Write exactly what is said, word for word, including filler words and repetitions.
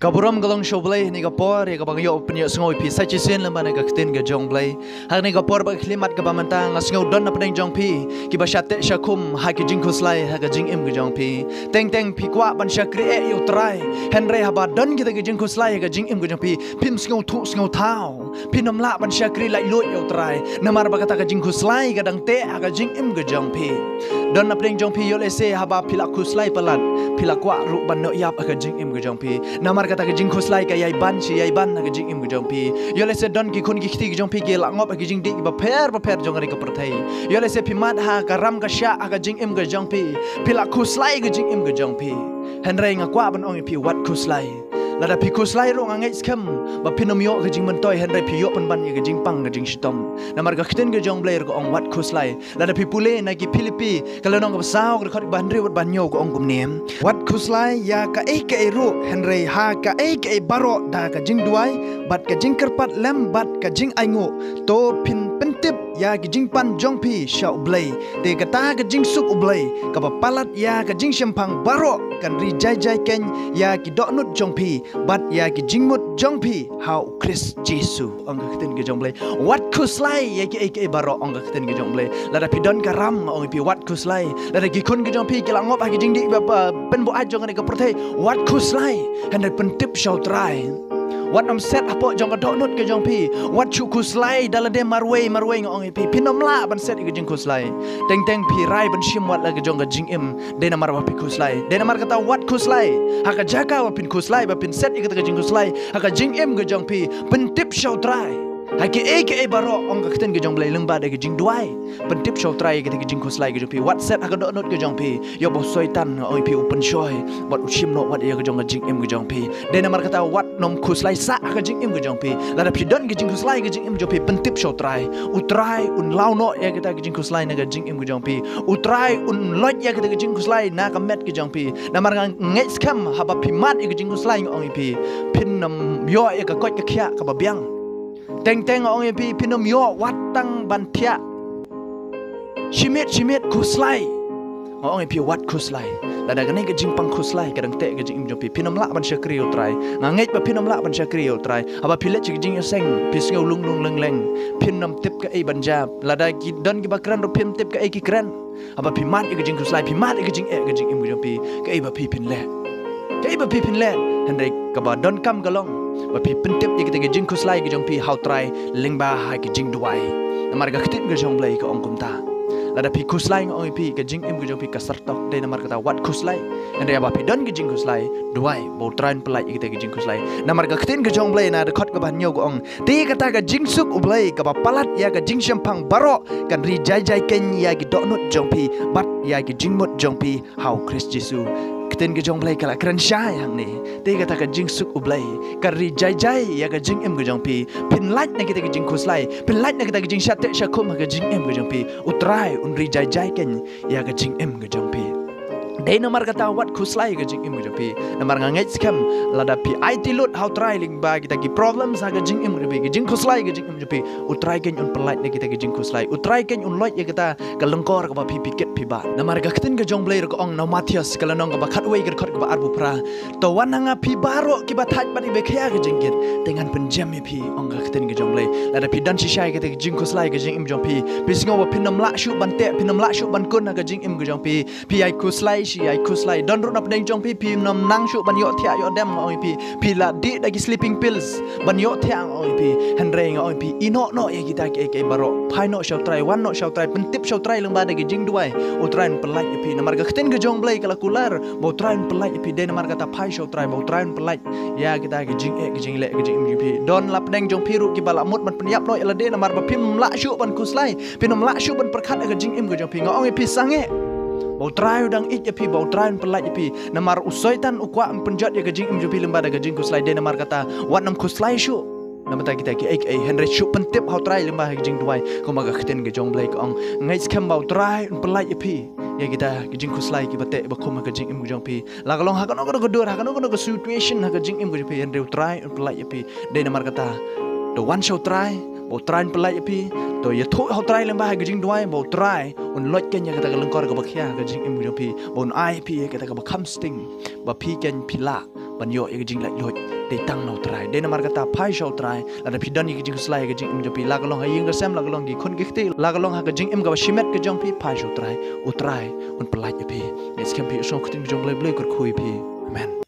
Ka burom ka long sha U Blei ha kane ka por, ïa kaba nga ïoh pynïohsngew ïa phi sa shisien lyngba kane ka ktien ka jong U Blei. Ha kane ka por bad ka khyllipmat kaba mynta nga sngew don na pdeng jong phi kiba shah teh shah khum ha ki jingkhuslai ha ka jingim ka jong phi. Teng teng phi kwah ban shakri eh ïa U Trai, hynrei haba don kita ki jingkhuslai ha ka jingim ka jong phi, phim sngewthuh sngewthaw. Phin ym lah ban shakri laitluid ïa U Trai namar ba kata ka jingkhuslai ka dang teh ha ka jingim ka jong phi. Don na pdeng jong phi, ïoh lehse haba phi la khuslai palat, phi la kwah ruh ban noh ïap ha ka jingim ka jong phi. Namar kata ka jingkhuslai ka ïai ban shi ïai ban ha ka jingim ka jong phi. Ïoh lehse don ki khun ki kti ka jong phi ki la ngop ha ki jingdih kiba pher ba pher jong kane ka pyrthei. Ïoh lehse phi mad ha ka ram ka shah ha ka jingim ka jong phi. Phi la khuslai ka jingim ka jong phi. Hynrei nga kwah ban ong ïa phi, wat khuslai. Lada phi khuslai ruh nga ngeit skhem ba phin ym ïoh ka jingmyntoi, hynrei phi ïoh pynban ïa ka jingpang ka jingshitom. Namar ka ktien ka jong U Blei ruh ka ong wat khuslai. Lada phi pule na ki Philippi ka lynnong kaba saw ka dkhot kaba hynriew bad ba hynñiew ka ong kumne: Wat khuslai ïa kaei kaei ruh, hynrei ha kaei kaei baroh da ka jingduwai bad ka jingkyrpad lem bad ka jingainguh, to phin pyntip ïa ki jingpan jong phi sha U Blei. Te kata ka jingsuk U Blei kaba palat ïa ka jingshemphang baroh kan ri jai jai keiñ ïa ki dohnud jong phi bad ïa ki jingmut jong phi ha U Khrist Jisu. Ong ka ktien ka jong U Blei, wat khuslai ïa kiei kiei baroh, ong ka ktien ka jong U Blei. Lada phi don ka ram, nga ong ïa phi, wat khuslai. Lada ki khun ka jong phi ki la ngop ha ki jingdih ba, ba pynbuaid jong kane ka pyrthei, wat khuslai. Hynrei pyntip sha U Trai. Wat nym set hapoh jong ka dohnud ka jong phi. Wat shu khuslai da lade marwei marwei, nga ong ïa phi. Phin ym lah ban set ïa ka jingkhuslai. Teng teng phi rai ban shim wat la ka jong ka jingim, dei namar ba phi khuslai. Dei namar kata wat khuslai. Ha ka jaka ba phin khuslai, ba phin set ïa kata ka jingkhuslai ha ka jingim ka jong phi, pyntip sha U Trai. Ha kiei kiei baroh, ong ka ktien ka jong U Blei, lyngba da ka jingduwai, pyntip sha U Trai ïa kata ka jingkhuslai ka jong phi. Wat set ha ka dohnud ka jong phi. Ïoh ba u Soitan, nga ong ïa phi, u pynshoi bad u shim noh wat ïa ka jong ka jingim ka jong phi. Dei namar kata wat nym khuslai sah ha ka jingim ka jong phi. Lada phi don ka jingkhuslai ka jingim jong phi, pyntip sha U Trai. U Trai un law noh ïa kata ka jingkhuslai na ka jingim ka jong phi. U Trai un loit ïa kata ka jingkhuslai na ka met ka jong phi. Namar nga ngeit skhem haba phi mad ïa ka jingkhuslai, nga ong ïa phi, phin nym ïoh ïa ka koit ka khiah kaba biang. Teng teng, nga ong ïa phi, phin nym ïoh wat tang ban thiah. Shimit shimit khuslai. Nga ong ïa phi, wat khuslai. Lada kane ka jingpang khuslai ka dang teh ka jingim jong phi, phin nym lah ban shakri ïa U Trai. Nga ngeit ba phin nym lah ban shakri ïa U Trai. Haba phi leit sha ka jingïaseng, phi sngew lung lung leng leng, phin nym tip kaei ban jia. Lada ki don kiba kren ruh, phim tip kaei ki kren. Haba phi mad ïa ka jingkhuslai, phi mad ïa ka jingeh ka jingim ka jong phi, kaei ba phi phin leh? Kaei ba phi phin leh? Hynrei kaba donkam ka long ba phi pyntip ïa kata ka jingkhuslai ka jong phi ha U Trai lyngba ha ka jingduwai. Namar ka ktien ka jong U Blei ka ong kumta. Lada phi khuslai, nga ong ïa phi, ka jingim ka jong phi ka syrtok. Dei namar kata wat khuslai. Hynrei haba phi don ka jingkhuslai, duwai ba U Trai un pyllait ïa kata ka jingkhuslai. Namar ka ktien ka jong U Blei na dkhot kaba hynñiew ka ong: Te kata ka jingsuk U Blei kaba palat ïa ka jingshemphang baroh kan ri jai jai keiñ ïa ki dohnud jong phi bad ïa ki jingmut jong phi ha U Khrist Jisu. Ktien ka jong U Blei ka la kren shai hangne. Te kata ka jingsuk U Blei kan ri jai jai ïa ka jingim ka jong phi. Phin lait na kita ki jingkhuslai, phin lait na kita ki jingshah teh shah khum ha ka jingim ka jong phi, U Trai un ri jai jai keiñ ïa ka jingim ka jong phi. Dei namar kata wat khuslai ka jingim ka jong phi. Namar nga ngeit skhem, lada phi aiti lut ha U Trai lyngba kita ki problems ha ka jingim ka jong phi, ki jingkhuslai ka jingim jong phi, U Trai keiñ un pyllait na kita ki jingkhuslai. U Trai keiñ un loit ïa kata ka lyngkor kaba phi phi kit phi bah. Namar ka ktien ka jong U Blei ruh ka ong na Mathaios ka lynnong kaba khatwei ka dkhot kaba arphew phra: To wan ha nga phi baroh kiba thait bad kiba khia ka jingkit, te ngan pynjem ïa phi, ong ka ktien ka jong U Blei. Lada phi don shisha ïa kita ki jingkhuslai ka jingim jong phi, phi sngew ba phin nym lah shuh ban teh, phin nym lah shuh ban kun ha ka jingim ka jong phi, phi ïai khuslai shi ïai khuslai. Don ruh na pdeng jong phi, phi nym nang shuh ban ïohthiah ïoh dem, nga ong ïa phi. Phi la dih da ki sleeping pills ban ïohthiah, nga ong ïa phi. Hynrei nga ong ïa phi, ïehnoh noh ïa kita kiei kiei baroh. Phai noh sha U Trai, wan noh sha U Trai, pyntip sha U Trai lyngba da ki jingduwai. U Trai un pyllait ïa phi. Namar ka ktien ka jong U Blei ka la kular ba U Trai un pyllait ïa phi. Dei namar kata phai sha U Trai ba U Trai un pyllait ïa kita ki jingeh ki jingleh ki jingim jong phi. Don la pdeng jong phi ruh kiba la mut ban pynïap noh ïa lade namar ba phim lah shuh ban khuslai, phin nym lah shuh ban pyrkhat ïa ka jingim ka jong phi. Nga ong ïa phi sangeh ba U Trai u dang ïeit ïa phi, ba U Trai un pyllait ïa phi. Namar u Soitan u kwah ban pynjot ïa ka jingim jong phi lyngba da ka jingkhuslai. Dei namar kata wat nym khuslai shuh na bynta kita kiei kiei, hynrei shu pyntip ha U Trai lyngba ha ka jingduwai. Kumba ka ktien ka jong U Blei ka ong, ngeit skhem ba U Trai un pyllait ïa phi ïa kita ki jingkhuslai kiba teh ba khum ha ka jingim ka jong phi. La ka long ha kano kano ka dur, ha kano kano ka situation ha ka jingim ka jong phi, hynrei U Trai un pyllait ïa phi. Dei namar kata, to wan sha U Trai ba U Trai un pyllait ïa phi. To ïathuh ha U Trai lyngba ha ka jingduwai ba U Trai un loit keiñ ïa kata ka lyngkor kaba khia ha ka jingim ka jong phi, ba un ai ïa phi ïa kata kaba kham sting, ba phi keiñ phi lah ban ïoh ïa ka jinglaitluid, dei tang na U Trai. Dei namar kata phai sha U Trai, lada phi don ïa ka jingkhuslai ïa ka jingim jong phi, la ka long ha ïing ka sem, la ka long ki khun ki kti, la ka long ha ka jingim kaba shimet ka jong phi, phai sha U Trai, U Trai un pyllait ïa phi. Ngi skhem phi ïohsngew ka ktien ka jong U Blei, U Blei kyrkhu ïa phi. Amen.